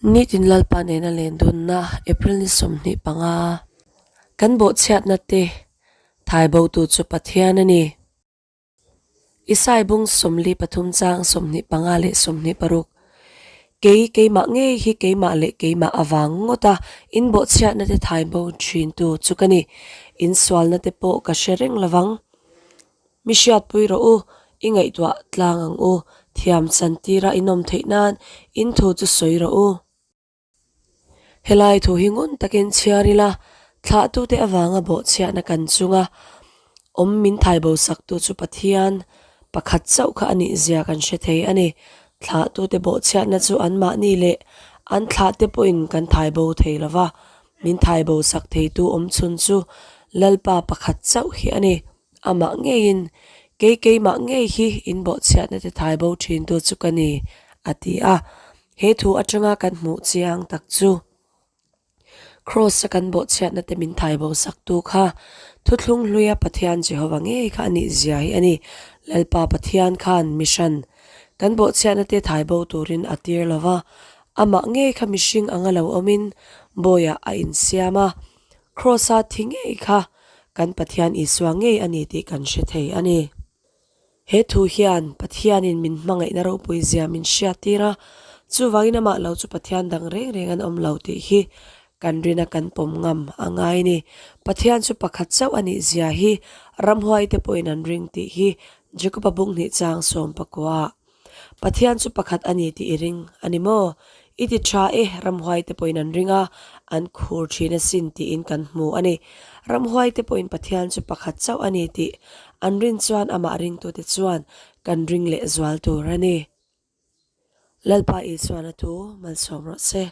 Nitin Lalpa nena len dunna April ni 25 kan bawhchhiatna te thaibotu chu Pathian a ni. Isai bung 43 chang 25 leh 26 Kei keimah ngei hi keimah leh keimah avang ngawta in bawhchhiatna te thaibo thintu chu ka ni. In sualna te pawh ka hre reng lovang. Mi hriatpui rawh u, i ngaihtuah tlang ang u, thiam chantira in awm theih nan in thu chu sawi rawh u. Helai thu hi ngun takin chhiar ila, thlahtute avanga bawhchhiahna kan chunga awm min thaibo saktu chu Pathian pakhat chauh kha a nih zia kan hre thei a ni. Thlahtute bawhchhiatna chu anmahni leh an thlahte pawhin kan thaibo thei lo va, min thaibo sak theitu awmchhun chu Lalpa pakhat chauh hi a ni. Amah ngeiin, Kei keimah ngei hi in bawhchhiatna te thai bo thintu chu ka ni, a ti a. He thu atanga kan hmuh chiang tak chu, Kraws-a kan bawhchhiatna te min thai bo saktu kha Thuthlung hluia Pathian Jehova ngei kha a nih zia hi a ni. Lalpa Pathian khan mihran kan bawhchhiatna te thai bo turin a tir lo va, amah ngei kha mihring anga lo awmin bawiah a insiam a. Kraws-a thi ngei kha kan Pathian Isua ngei a ni tih kan hre thei a ni. He thu hian Pathianin min hmangaihna ropui zia min hriattir a, chuvangin amah lo chu Pathian dang reng reng an awm lo tih hi kan rina kan pawm ngam a ngai ni. Pathian chu pakhat chauh a nih zia hi ramhuaite pawhin an ring tih hi Jakoba bunghnih chang 19. Pathian chu pakhat a ni tih i ring a ni maw? I ti tha e, ramhuai te pawhin an ring a, an khur thin asin tiin kan hmu a ni. Ramhuai te pawhin Pathian chu pakhat chauh a ni tih an rin chuan amah ringtute chuan kan ring leh zual tur a ni. Lalpa Isuan a thu malsawm rawh se.